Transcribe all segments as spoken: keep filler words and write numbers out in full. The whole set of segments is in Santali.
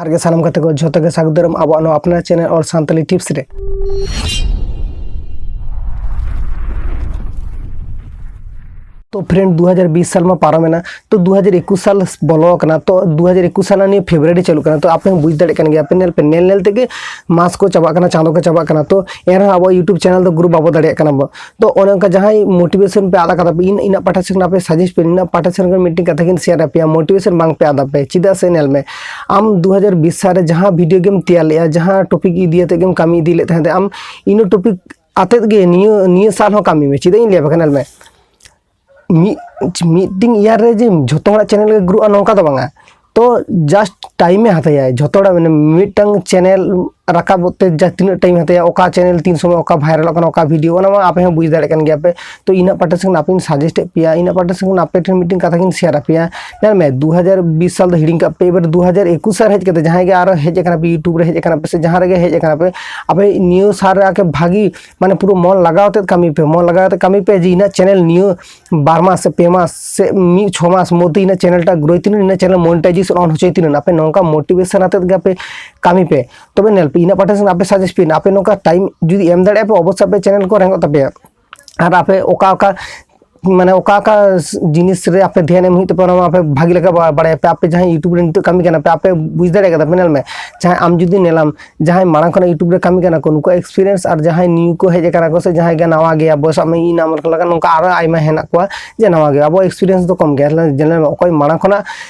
ᱟᱨ ᱜᱮ ᱥᱟᱱᱟᱢ ᱜᱟᱛᱮ ᱠᱚ ᱡᱷᱚᱛᱚ ᱜᱮ ᱥᱟᱹᱜᱩᱱ ᱫᱟᱨᱟᱢ ᱟᱵᱚᱣᱟᱜ ᱱᱚᱣᱟ ᱟᱯᱱᱟᱨ ᱪᱮᱱᱮᱞ ᱚᱞ ᱥᱟᱱᱛᱟᱲᱤ ᱴᱤᱯᱥ ᱨᱮ᱾ ᱛᱚ ᱯᱷᱨᱮᱱᱰ, ᱫᱩ ᱦᱟᱡᱟᱨ ᱵᱤᱥ ᱥᱟᱞ ᱢᱟ ᱯᱟᱨᱚᱢᱮᱱᱟ, ᱛᱚ ᱫᱩ ᱦᱟᱡᱟᱨ ᱮᱠᱩᱥ ᱥᱟᱞ ᱵᱚᱞᱚ ᱟᱠᱟᱱᱟ᱾ ᱛᱚ ᱫᱩ ᱦᱟᱡᱟᱨ ᱮᱠᱩᱥ ᱥᱟᱞ ᱱᱤᱭᱟᱹ ᱯᱷᱮᱵᱽᱨᱩᱣᱟᱨᱤ ᱪᱟᱹᱞᱩᱜ ᱠᱟᱱᱟ᱾ ᱛᱚ ᱟᱯᱮ ᱦᱚᱸ ᱵᱩᱡᱽ ᱫᱟᱲᱮᱭᱟᱜ ᱠᱟᱱ ᱜᱮᱭᱟ ᱯᱮ, ᱧᱮᱞ ᱯᱮ, ᱧᱮᱞ ᱧᱮᱞ ᱛᱮᱜᱮ ᱢᱟᱥ ᱠᱚ ᱪᱟᱵᱟᱜ ᱠᱟᱱᱟ, ᱪᱟᱸᱫᱚ ᱠᱚ ᱪᱟᱵᱟᱜ ᱠᱟᱱᱟ᱾ ᱛᱚ ᱮᱱᱨᱮᱦᱚᱸ ᱟᱵᱚᱣᱟᱜ YouTube ᱪᱮᱱᱮᱞ ᱫᱚ ᱜᱨᱳ ᱵᱟᱵᱚ ᱫᱟᱲᱮᱭᱟᱜ ᱠᱟᱱᱟ ᱵᱚ᱾ ᱛᱚ ᱚᱱᱮ ᱚᱱᱠᱟ ᱡᱟᱦᱟᱸᱭ ᱢᱳᱴᱤᱵᱷᱮᱥᱚᱱ ᱯᱮ ᱟᱫ ᱟᱠᱟᱫᱟ ᱯᱮ, ᱤᱧ ᱤᱧᱟᱹᱜ ᱯᱟᱦᱴᱟ ᱥᱮᱫ ᱠᱷᱚᱱ ᱟᱯᱮ ᱥᱟᱡᱮᱥᱴ ᱯᱮ, ᱤᱧᱟᱹᱜ ᱯᱟᱦᱴᱟ ᱥᱮᱫ ᱠᱷᱚᱱ ᱢᱤᱫᱴᱮᱱ ᱠᱟᱛᱷᱟ ᱜᱤᱧ ᱥᱮᱭᱟᱨ ᱟᱯᱮᱭᱟ, ᱢᱳᱴᱤᱵᱷᱮᱥᱚᱱ ᱵᱟᱝ ᱯᱮ ᱟᱫᱟ ᱯᱮ᱾ ᱪᱮᱫᱟᱜ ᱥᱮ ᱧᱮᱞ ᱢᱮ, ᱟᱢ ᱫᱩ ᱦᱟᱡᱟᱨ ᱵᱤᱥ ᱥᱟᱞ ᱨᱮ ᱡᱟᱦᱟᱸ ᱵᱷᱤᱰᱤᱭᱳ ᱜᱮᱢ ᱛᱮᱭᱟᱨ ᱞᱮᱫᱼᱟ, ᱡᱟᱦᱟᱸ ᱴᱚᱯᱤᱠ ᱤᱫᱤ ᱠᱟᱛᱮᱫ ᱜᱮᱢ ᱠᱟᱹᱢᱤ ᱤᱫᱤ ᱞᱮᱫ ᱛᱟᱦᱮᱸᱫ, ᱟᱢ ᱤᱱᱟᱹ ᱴᱚᱯᱤᱠ ᱟᱛᱮᱫ ᱜᱮ ᱱᱤᱭᱟᱹ, ᱱᱤᱭᱟᱹ ᱥᱟᱞ ᱦᱚᱸ ᱠᱟᱹᱢᱤ ᱢᱮ᱾ ᱪᱮᱫᱟᱜ ᱤᱧ ᱞᱟᱹᱭ ᱟᱯᱮ ᱠᱟᱱᱟ, ᱧᱮᱞ ᱢᱮ, ᱢᱤᱫ, ᱢᱤᱫᱴᱤᱝ ᱤᱭᱟᱨ ᱨᱮ ᱡᱮ ᱡᱷᱚᱛᱚ ᱦᱚᱲᱟᱜ ᱪᱮᱱᱮᱞ ᱜᱮ ᱜᱨᱳᱜᱼᱟ, ᱱᱚᱝᱠᱟ ᱫᱚ ᱵᱟᱝᱟ᱾ ᱛᱚ ᱡᱟᱥᱴ ᱴᱟᱭᱤᱢᱮ ᱦᱟᱛᱟᱭᱟ ᱡᱷᱚᱛᱚ ᱦᱚᱲᱟᱜ, ᱢᱟᱱᱮ ᱢᱤᱫᱴᱟᱝ ᱪᱮᱱᱮᱞ ᱨᱟᱠᱟᱵᱚᱜ ᱛᱮ ᱡᱟ ᱛᱤᱱᱟᱹᱜ ᱴᱟᱭᱤᱢ ᱦᱟᱛᱟᱭᱟ, ᱚᱠᱟ ᱪᱮᱱᱮᱞ ᱛᱤᱱ ᱥᱚᱢᱚᱭ ᱚᱠᱟ ᱵᱷᱟᱭᱨᱟᱞᱚᱜ ᱠᱟᱱᱟ, ᱚᱠᱟ ᱵᱷᱤᱰᱤᱭᱳ, ᱚᱱᱟ ᱢᱟ ᱟᱯᱮ ᱦᱚᱸ ᱵᱩᱡᱽ ᱫᱟᱲᱮᱭᱟᱜ ᱠᱟᱱ ᱜᱮᱭᱟ ᱯᱮ᱾ ᱛᱚ ᱤᱧᱟᱹᱜ ᱯᱟᱦᱴᱟ ᱥᱮᱫ ᱠᱷᱚᱱ ᱟᱯᱮᱧ ᱥᱟᱡᱮᱥᱴ ᱮᱫ ᱯᱮᱭᱟ, ᱤᱧᱟᱹᱜ ᱯᱟᱦᱴᱟ ᱥᱮᱫ ᱠᱷᱚᱱ ᱟᱯᱮ ᱴᱷᱮᱱ ᱢᱤᱫᱴᱮᱱ ᱠᱟᱛᱷᱟ ᱜᱤᱧ ᱥᱮᱭᱟᱨ ᱟᱯᱮᱭᱟ᱾ ᱧᱮᱞ ᱢᱮ, ᱫᱩ ᱦᱟᱡᱟᱨ ᱵᱤᱥ ᱥᱟᱞ ᱫᱚ ᱦᱤᱲᱤᱧ ᱠᱟᱜ ᱯᱮ, ᱮᱵᱟᱨ ᱫᱩ ᱦᱟᱡᱟᱨ ᱮᱠᱩᱥ ᱥᱟᱞ ᱦᱮᱡ ᱠᱟᱛᱮ ᱡᱟᱦᱟᱸᱭ ᱜᱮ ᱟᱨᱚ ᱦᱮᱡ ᱟᱠᱟᱱᱟ ᱯᱮ, YouTube ᱨᱮ ᱦᱮᱡ ᱟᱠᱟᱱᱟ ᱯᱮ ᱥᱮ ᱡᱟᱦᱟᱸ ᱨᱮᱜᱮ ᱦᱮᱡ ᱟᱠᱟᱱᱟ ᱯᱮ, ᱟᱯᱮ ᱱᱤᱭᱟᱹ ᱥᱟᱞ ᱨᱮ ᱟᱨᱠᱤ ᱵᱷᱟᱹᱜᱤ, ᱢᱟᱱᱮ ᱯᱩᱨᱟᱹ ᱢᱚᱱ ᱞᱟᱜᱟᱣ ᱠᱟᱛᱮᱫ ᱠᱟᱹᱢᱤ ᱯᱮ, ᱢᱚᱱ ᱞᱟᱜᱟᱣ ᱠᱟᱛᱮᱫ ᱠᱟᱹᱢᱤ ᱯᱮ ᱡᱮ ᱤᱧᱟᱹᱜ ᱪᱮᱱᱮᱞ ᱱᱤᱭᱟᱹ ᱵᱟᱨ ᱢᱟᱥ ᱥᱮ ᱯᱮ ᱢᱟᱥ ᱥᱮ ᱢᱤᱫ ᱪᱷᱚ ᱢᱟᱥ ᱢᱚᱫᱽᱫᱷᱮ ᱤᱧᱟᱹᱜ ᱪᱮᱱᱮᱞ ᱴᱟᱜ ᱜᱨᱳᱭ ᱛᱤᱱᱟᱹᱜ, ᱤᱧᱟᱹᱜ ᱪᱮᱱᱮᱞ ᱢᱚᱱᱤᱴᱟᱭᱡᱮᱥᱚᱱ ᱚᱱ ᱦᱚᱪᱚᱭ ᱛᱤᱱᱟᱹᱜ, ᱟᱯᱮ ᱱᱚᱝᱠᱟ ᱢᱳᱴᱤᱵᱷᱮᱥᱚᱱ ᱟᱛᱮᱫ ᱜᱮ ᱟᱯᱮ ᱠᱟᱹᱢᱤ ᱯᱮ᱾ ᱛᱚᱵᱮ ᱧᱮᱞ ᱯᱮ, ᱤᱧᱟᱹᱜ ᱯᱟᱦᱴᱟ ᱥᱮᱫ ᱟᱯᱮ ᱥᱟᱡᱮᱥᱴ ᱯᱮ, ᱟᱯᱮ ᱱᱚᱝᱠᱟ ᱴᱟᱭᱤᱢ ᱡᱩᱫᱤ ᱮᱢ ᱫᱟᱲᱮᱭᱟᱜᱼᱟ ᱯᱮ, ᱚᱵᱚᱥᱥᱳᱭ ᱟᱯᱮ ᱪᱮᱱᱮᱞ ᱠᱚ ᱨᱮᱸᱜᱚᱜ ᱛᱟᱯᱮᱭᱟ᱾ ᱟᱨ ᱟᱯᱮ ᱚᱠᱟ ᱚᱠᱟ, ᱢᱟᱱᱮ ᱚᱠᱟ ᱚᱠᱟ ᱡᱤᱱᱤᱥ ᱨᱮ ᱟᱯᱮ ᱫᱷᱮᱭᱟᱱ ᱮᱢ ᱦᱩᱭᱩᱜ ᱛᱟᱯᱮᱭᱟ, ᱚᱱᱟ ᱢᱟ ᱟᱯᱮ ᱵᱷᱟᱜᱤ ᱞᱮᱠᱟ ᱵᱟ-, ᱵᱟᱲᱟᱭᱟᱯᱮ᱾ ᱟᱯᱮ ᱡᱟᱦᱟᱸᱭ YouTube ᱨᱮ ᱱᱤᱛᱚᱜ ᱠᱟᱹᱢᱤ ᱠᱟᱱᱟ ᱯᱮ, ᱟᱯᱮ ᱵᱩᱡᱽ ᱫᱟᱲᱮ ᱠᱟᱫᱟ ᱯᱮ᱾ ᱧᱮᱞ ᱢᱮ, ᱡᱟᱦᱟᱸᱭ ᱟᱢ ᱡᱩᱫᱤ ᱧᱮᱞᱟᱢ, ᱡᱟᱦᱟᱸᱭ ᱢᱟᱲᱟᱝ ᱠᱷᱚᱱᱟᱜ YouTube ᱨᱮ ᱠᱟᱹᱢᱤ ᱠᱟᱱᱟ ᱠᱚ, ᱱᱩᱠᱩᱣᱟᱜ ᱮᱠᱥᱯᱤᱨᱤᱭᱮᱱᱥ ᱟᱨ ᱡᱟᱦᱟᱸᱭ ᱱᱤᱭᱩ ᱠᱚ ᱦᱮᱡ ᱟᱠᱟᱱᱟ ᱠᱚ ᱥᱮ ᱡᱟᱦᱟᱸᱭ ᱜᱮ ᱱᱟᱣᱟ ᱜᱮᱭᱟ, ᱵᱚᱭᱮᱥ ᱟᱢ ᱤᱧ ᱟᱢ ᱞᱮᱠᱟ ᱱᱚᱝᱠᱟ ᱟᱨᱚ ᱟᱭᱢᱟ ᱦᱮᱱᱟᱜ ᱠᱚᱣᱟ ᱡᱮ ᱱᱟᱣᱟ ᱜᱮ᱾ ᱟᱵᱚᱣᱟᱜ ᱮᱠᱥᱯᱤᱨᱤᱭᱮᱱᱥ ᱫᱚ ᱠᱚᱢ ᱜᱮᱭᱟ᱾ ᱧᱮᱞ ᱢᱮ, ᱚᱠᱚᱭ ᱢᱟᱲᱟᱝ ᱠᱷᱚᱱᱟᱜ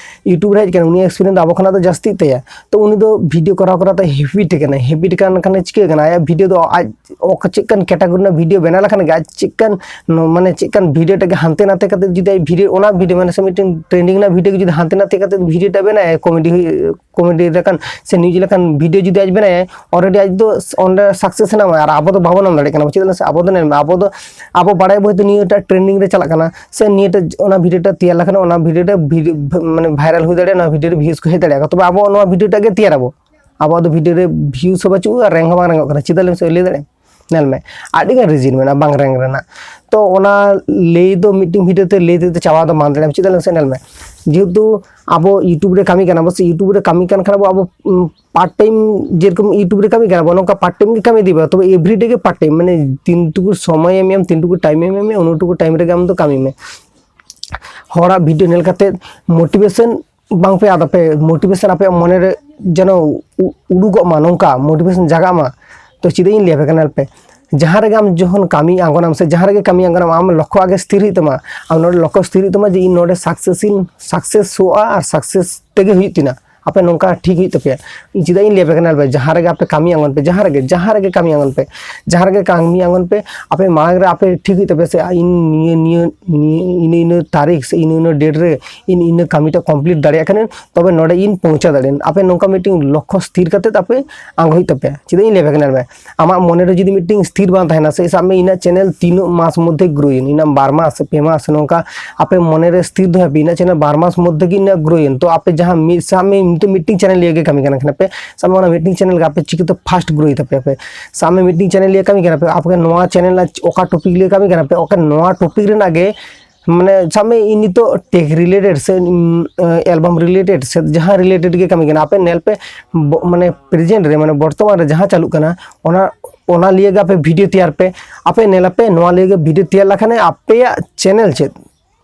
YouTube ᱨᱮ ᱦᱮᱡ ᱟᱠᱟᱱᱟ, ᱩᱱᱤᱭᱟᱜ ᱮᱠᱥᱯᱤᱨᱤᱭᱮᱱᱥ ᱫᱚ ᱟᱵᱚ ᱠᱷᱚᱱᱟᱜ ᱫᱚ ᱡᱟᱹᱥᱛᱤᱜ ᱛᱟᱭᱟ᱾ ᱛᱚ ᱩᱱᱤ ᱫᱚ ᱵᱷᱤᱰᱤᱭᱳ ᱠᱚᱨᱟᱣ ᱠᱚᱨᱟᱣ ᱛᱮ ᱦᱮᱵᱤᱴ ᱟᱠᱟᱱᱟᱭ᱾ ᱦᱮᱵᱤᱴ ᱟᱠᱟᱱ ᱠᱷᱟᱱ ᱪᱤᱠᱟᱹ ᱠᱟᱱᱟ? ᱟᱭᱟᱜ ᱵᱷᱤᱰᱤᱭᱳ ᱫᱚ ᱟᱡ ᱚᱠᱟ ᱪᱮᱫ ᱠᱟᱱ ᱠᱮᱴᱟᱜᱚᱨᱤ ᱨᱮᱱᱟᱜ ᱵᱷᱤᱰᱤᱭᱳ ᱵᱮᱱᱟᱣ ᱞᱮᱠᱷᱟᱱ ᱜᱮ ᱟᱡ ᱪᱮᱫ ᱠᱟᱱ ᱱᱚ-, ᱢᱟᱱᱮ ᱪᱮᱫ ᱠᱟᱱ ᱵᱷᱤᱰᱤᱭᱳ ᱴᱟᱜ ᱜᱮ ᱦᱟᱱᱛᱮ ᱱᱟᱛᱮ ᱠᱟᱛᱮ ᱡᱩᱫᱤ ᱟᱡ ᱵᱷᱤᱰᱤᱭᱳ, ᱚᱱᱟ ᱵᱷᱤᱰᱤᱭᱳ ᱢᱟᱱᱮ ᱥᱮ ᱢᱤᱫᱴᱮᱱ ᱴᱨᱮᱱᱰᱤᱝ ᱨᱮᱱᱟᱜ ᱵᱷᱤᱰᱤᱭᱳ ᱡᱩᱫᱤ ᱦᱟᱱᱛᱮ ᱱᱟᱛᱮ ᱠᱟᱛᱮ ᱵᱷᱤᱰᱤᱭᱳ ᱴᱟᱜ ᱵᱮᱱᱟᱣᱟᱭ, ᱠᱚᱢᱮᱰᱤ ᱦᱩᱭ-, ᱠᱚᱢᱮᱰᱤ ᱞᱮᱠᱟᱱ ᱥᱮ ᱱᱤᱭᱩᱡᱽ ᱞᱮᱠᱟᱱ ᱵᱷᱤᱰᱤᱭᱳ ᱡᱩᱫᱤ ᱟᱡ ᱵᱮᱱᱟᱣᱟᱭ, ᱚᱞᱨᱮᱰᱤ ᱟᱡ ᱫᱚ ᱚᱸᱰᱮ ᱥᱟᱠᱥᱮᱥ ᱧᱟᱢᱟᱭ᱾ ᱟᱨ ᱟᱵᱚ ᱫᱚ ᱵᱟᱵᱚᱱ ᱧᱟᱢ ᱫᱟᱲᱮᱭᱟᱜ ᱠᱟᱱᱟ᱾ ᱪᱮᱫᱟᱜ ᱥᱮ ᱟᱵᱚ ᱫᱚ ᱧᱮᱞ ᱢᱮ, ᱟᱵᱚ ᱫᱚ, ᱟᱵᱚ ᱵᱟᱲᱟᱭ ᱵᱚ ᱦᱚᱭᱛᱳ ᱱᱤᱭᱟᱹᱴᱟᱜ ᱴᱨᱮᱱᱰᱤᱝ ᱨᱮ ᱪᱟᱞᱟᱜ ᱠᱟᱱᱟ ᱥᱮ ᱱᱤᱭᱟᱹᱴᱟᱜ, ᱚᱱᱟ ᱵᱷᱤᱰᱤᱭᱳ ᱴᱟᱜ ᱛᱮᱭᱟᱨ ᱞᱮᱠᱷᱟᱱ ᱚᱱᱟ ᱵᱷᱤᱰᱤᱭᱳ ᱴᱟᱜ ᱵᱷᱤᱰᱤᱭᱳ, ᱢᱟᱱᱮ ᱵᱷᱟᱭᱨᱟᱞ ᱦᱩᱭ ᱫᱟᱲᱮᱭᱟᱜᱼᱟ, ᱚᱱᱟ ᱵᱷᱤᱰᱤᱭᱳ ᱨᱮ ᱵᱷᱤᱭᱩᱡᱽ ᱠᱚ ᱦᱮᱡ ᱫᱟᱲᱮᱭᱟᱜᱼᱟ᱾ ᱛᱚᱵᱮ ᱟᱵᱚ ᱱᱚᱣᱟ ᱵᱷᱤᱰᱤᱭᱳ ᱴᱟᱜ ᱜᱮ ᱛᱮᱭᱟᱨ ᱟᱵᱚ᱾ ᱟᱵᱚᱣᱟᱜ ᱫᱚ ᱵᱷᱤᱰᱤᱭᱳ ᱨᱮ ᱵᱷᱤᱭᱩᱡᱽ ᱦᱚᱸ ᱵᱟᱹᱪᱩᱜᱼᱟ ᱟᱨ ᱨᱮᱝᱠ ᱦᱚᱸ ᱵᱟᱝ ᱨᱮᱝᱠᱚᱜ ᱠᱟᱱᱟ᱾ ᱪᱮᱫᱟᱜ ᱞᱟᱹᱭ ᱢᱮᱥᱮ, ᱞᱟᱹᱭ ᱫᱟᱲᱮᱭᱟᱜᱼᱟ? ᱧᱮᱞ ᱢᱮ, ᱟᱹᱰᱤᱜᱟᱱ ᱨᱤᱡᱤᱱ ᱢᱮᱱᱟᱜᱼᱟ ᱵᱟᱝ ᱨᱮᱝᱠ ᱨᱮᱱᱟᱜ᱾ ᱛᱚ ᱚᱱᱟ ᱞᱟᱹᱭ ᱫᱚ ᱢᱤᱫᱴᱮᱱ ᱵᱷᱤᱰᱤᱭᱳ ᱛᱮ ᱞᱟᱹᱭ ᱛᱮ ᱪᱟᱵᱟ ᱫᱚ ᱵᱟᱝ ᱫᱟᱲᱮᱭᱟᱜᱼᱟ᱾ ᱪᱮᱫᱟᱜ ᱞᱟᱹᱭ ᱢᱮᱥᱮ, ᱧᱮᱞ ᱢᱮ, ᱡᱮᱦᱮᱛᱩ ᱟᱵᱚ YouTube ᱨᱮ ᱠᱟᱹᱢᱤ ᱠᱟᱱᱟ ᱵᱚ, ᱥᱮ YouTube ᱨᱮ ᱠᱟᱹᱢᱤ ᱠᱟᱱ ᱠᱷᱟᱱ ᱟᱵᱚ, ᱟᱵᱚ ᱯᱟᱨᱴ ᱴᱟᱭᱤᱢ, ᱡᱮᱨᱚᱠᱚᱢ YouTube ᱨᱮ ᱠᱟᱹᱢᱤ ᱠᱟᱱᱟ ᱵᱚ, ᱱᱚᱝᱠᱟ ᱯᱟᱨᱴ ᱴᱟᱭᱤᱢ ᱜᱮ ᱠᱟᱹᱢᱤ ᱤᱫᱤ ᱵᱟ, ᱛᱚᱵᱮ ᱮᱵᱷᱨᱤᱰᱮ ᱜᱮ ᱯᱟᱨᱴ ᱴᱟᱭᱤᱢ, ᱢᱟᱱᱮ ᱛᱤᱱ ᱴᱩᱠᱩ ᱥᱚᱢᱚᱭ ᱮᱢ ᱧᱟᱢ, ᱛᱤᱱ ᱴᱩᱠᱩ ᱴᱟᱭᱤᱢ ᱮᱢ ᱧᱟᱢ, ᱩᱱ ᱴᱩᱠᱩ ᱴᱟᱭᱤᱢ ᱨᱮᱜᱮ ᱟᱢ ᱫᱚ ᱠᱟᱹᱢᱤ ᱢᱮ᱾ ᱦᱚᱲᱟᱜ ᱵᱷᱤᱰᱤᱭᱳ ᱧᱮᱞ ᱠᱟᱛᱮ ᱢᱳᱴᱤᱵᱷᱮᱥᱚᱱ ᱵᱟᱝ ᱯᱮ ᱟᱫᱚ ᱯᱮ, ᱢᱳᱴᱤᱵᱷᱮᱥᱚᱱ ᱟᱯᱮᱭᱟᱜ ᱢᱚᱱᱮ ᱨᱮ ᱡᱮᱱᱚ ᱩ-, ᱩᱰᱩᱠᱚᱜ ᱢᱟ, ᱱᱚᱝᱠᱟ ᱢᱳᱴᱤᱵᱷᱮᱥᱚᱱ ᱡᱟᱜᱟᱜ ᱢᱟ᱾ ᱛᱚ ᱪᱮᱫᱟᱜ ᱤᱧ ᱞᱟᱹᱭ ᱟᱯᱮ ᱠᱟᱱᱟ, ᱧᱮᱞ ᱯᱮ, ᱡᱟᱦᱟᱸ ᱨᱮᱜᱮ ᱟᱢ ᱡᱚᱠᱷᱚᱱ ᱠᱟᱹᱢᱤ ᱟᱬᱜᱚᱱᱟᱢ ᱥᱮ ᱡᱟᱦᱟᱸ ᱨᱮᱜᱮ ᱠᱟᱹᱢᱤ ᱟᱬᱜᱚᱱᱟᱢ, ᱟᱢ ᱞᱚᱠᱠᱷᱚ ᱟᱜᱮ ᱥᱛᱷᱤᱨ ᱦᱩᱭᱩᱜ ᱛᱟᱢᱟ᱾ ᱟᱢ ᱱᱚᱰᱮ ᱞᱚᱠᱠᱷᱚ ᱥᱛᱷᱤᱨ ᱦᱩᱭᱩᱜ ᱛᱟᱢᱟ ᱡᱮ ᱤᱧ ᱱᱚᱰᱮ ᱥᱟᱠᱥᱮᱥ ᱤᱧ, ᱥᱟᱠᱥᱮᱥᱚᱜᱼᱟ ᱟᱨ ᱥᱟᱠᱥᱮᱥ ᱛᱮᱜᱮ ᱦᱩᱭᱩᱜ ᱛᱤᱧᱟ᱾ ᱟᱯᱮ ᱱᱚᱝᱠᱟ ᱴᱷᱤᱠ ᱦᱩᱭᱩᱜ ᱛᱟᱯᱮᱭᱟ᱾ ᱤᱧ ᱪᱮᱫᱟᱜ ᱤᱧ ᱞᱟᱹᱭ ᱟᱯᱮ ᱠᱟᱱᱟ, ᱧᱮᱞ ᱯᱮ, ᱡᱟᱦᱟᱸ ᱨᱮᱜᱮ ᱟᱯᱮ ᱠᱟᱹᱢᱤ ᱟᱬᱜᱚᱱ ᱯᱮ, ᱡᱟᱦᱟᱸ ᱨᱮᱜᱮ, ᱡᱟᱦᱟᱸ ᱨᱮᱜᱮ ᱠᱟᱹᱢᱤ ᱟᱬᱜᱚᱱ ᱯᱮ, ᱡᱟᱦᱟᱸ ᱨᱮᱜᱮ ᱠᱟᱹᱢᱤ ᱟᱬᱜᱚᱱ ᱯᱮ, ᱟᱯᱮ ᱢᱟᱲᱟᱝ ᱨᱮ ᱟᱯᱮ ᱴᱷᱤᱠ ᱦᱩᱭᱩᱜ ᱛᱟᱯᱮᱭᱟ ᱥᱮ, ᱤᱧ ᱱᱤᱭᱟᱹ, ᱱᱤᱭᱟᱹ, ᱱᱤᱭᱟᱹ, ᱤᱱᱟᱹ, ᱤᱱᱟᱹ ᱛᱟᱹᱨᱤᱠᱷ ᱥᱮ ᱤᱱᱟᱹ, ᱤᱱᱟᱹ ᱰᱮᱴ ᱨᱮ ᱤᱧ ᱤᱱᱟᱹ ᱠᱟᱹᱢᱤᱴᱟ ᱠᱚᱢᱯᱞᱤᱴ ᱫᱟᱲᱮᱭᱟᱜ ᱠᱷᱟᱱᱤᱧ, ᱛᱚᱵᱮ ᱱᱚᱰᱮ ᱤᱧ ᱯᱳᱣᱪᱷᱟ ᱫᱟᱲᱮᱭᱟᱜᱼᱟ᱾ ᱟᱯᱮ ᱱᱚᱝᱠᱟ ᱢᱤᱫᱴᱮᱱ ᱞᱚᱠᱠᱷᱚ ᱥᱛᱷᱤᱨ ᱠᱟᱛᱮ ᱟᱯᱮ ᱟᱬᱜᱚ ᱦᱩᱭᱩᱜ ᱛᱟᱯᱮᱭᱟ᱾ ᱪᱮᱫᱟᱜ ᱤᱧ ᱞᱟᱹᱭ ᱟᱯᱮ ᱠᱟᱱᱟ, ᱧᱮᱞ ᱢᱮ, ᱟᱢᱟᱜ ᱢᱚᱱᱮ ᱨᱮ ᱡᱩᱫᱤ ᱢᱤᱫᱴᱮᱱ ᱥᱛᱷᱤᱨ ᱵᱟᱝ ᱛᱟᱦᱮᱱᱟ ᱥᱮ, ᱥᱟᱵ ᱢᱮ ᱤᱧᱟᱹᱜ ᱪᱮᱱᱮᱞ ᱛᱤᱱᱟᱹᱜ ᱢᱟᱥ ᱢᱚᱫᱽᱫᱷᱮ ᱜᱨᱳᱭᱮᱱ, ᱤᱱᱟᱹ ᱵᱟᱨ ᱢᱟᱥ ᱥᱮ ᱯᱮ ᱢᱟᱥ ᱥᱮ ᱱᱚᱝᱠᱟ ᱟᱯᱮ ᱢᱚᱱᱮ ᱨᱮ ᱥᱛᱷᱤᱨ ᱫᱚᱦᱚᱭ ᱯᱮ, ᱤᱧᱟᱹᱜ ᱪᱮᱱᱮᱞ ᱵᱟᱨ ᱢᱟᱥ ᱢᱚᱫᱽᱫᱷᱮ ᱜᱮ ᱤᱱᱟᱹᱜ ᱜᱨᱳᱭᱮᱱ᱾ ᱛᱚ ᱟᱯᱮ ᱡᱟᱦᱟᱸ ᱢᱤᱫ, ᱥᱟᱵ ᱢᱮ ᱱᱤᱛᱚᱜ ᱢᱤᱫᱴᱮᱱ ᱪᱮᱱᱮᱞ ᱞᱤᱭᱟᱹ ᱜᱮ ᱠᱟᱹᱢᱤ ᱠᱟᱱᱟ ᱯᱮ, ᱥᱟᱵ ᱢᱮ ᱚᱱᱟ ᱢᱤᱫᱴᱮᱱ ᱪᱮᱱᱮᱞ ᱜᱮ ᱟᱯᱮ ᱪᱤᱠᱟᱹᱛᱮ ᱯᱷᱟᱥᱴ ᱜᱨᱳᱭ ᱛᱟᱯᱮᱭᱟ ᱯᱮ? ᱥᱟᱵ ᱢᱮ ᱢᱤᱫᱴᱮᱱ ᱪᱮᱱᱮᱞ ᱞᱤᱭᱟᱹ ᱠᱟᱹᱢᱤ ᱠᱟᱱᱟ ᱯᱮ, ᱟᱯᱮ ᱱᱚᱣᱟ ᱪᱮᱱᱮᱞ ᱚᱠᱟ ᱴᱚᱯᱤᱠ ᱞᱤᱭᱟᱹ ᱠᱟᱹᱢᱤ ᱠᱟᱱᱟ ᱯᱮ, ᱚᱠᱟ ᱱᱚᱣᱟ ᱴᱚᱯᱤᱠ ᱨᱮᱱᱟᱜ ᱜᱮ ᱢᱟᱱᱮ ᱥᱟᱵ ᱢᱮ ᱤᱧ ᱱᱤᱛᱚᱜ ᱴᱮᱠ ᱨᱤᱞᱮᱴᱮᱰ ᱥᱮ, ᱩᱢ, ᱮᱞᱵᱟᱢ ᱨᱤᱞᱮᱴᱮᱰ ᱥᱮ ᱡᱟᱦᱟᱸ ᱨᱤᱞᱮᱴᱮᱰ ᱜᱮ ᱠᱟᱹᱢᱤ ᱠᱟᱱᱟ, ᱟᱯᱮ ᱧᱮᱞ ᱯᱮ, ᱵᱚ-, ᱢᱟᱱᱮ ᱯᱨᱮᱡᱮᱱᱴ ᱨᱮ, ᱢᱟᱱᱮ ᱵᱚᱨᱛᱚᱢᱟᱱ ᱨᱮ ᱡᱟᱦᱟᱸ ᱪᱟᱹᱞᱩᱜ ᱠᱟᱱᱟ, ᱚᱱᱟ, ᱚᱱᱟ ᱞᱤᱭᱮ ᱜᱮ ᱟᱯᱮ ᱵᱷᱤᱰᱤᱭᱳ ᱛᱮᱭᱟᱨ ᱯᱮ᱾ ᱟᱯᱮ ᱧᱮᱞ ᱟᱯᱮ, ᱱᱚᱣᱟ ᱞᱤᱭᱮ ᱜᱮ ᱵᱷᱤᱰᱤᱭᱳ ᱛᱮᱭᱟᱨ ᱞᱮᱠᱷᱟᱱ ᱟᱯᱮᱭᱟᱜ ᱪᱮᱱᱮᱞ ᱪᱮᱫ,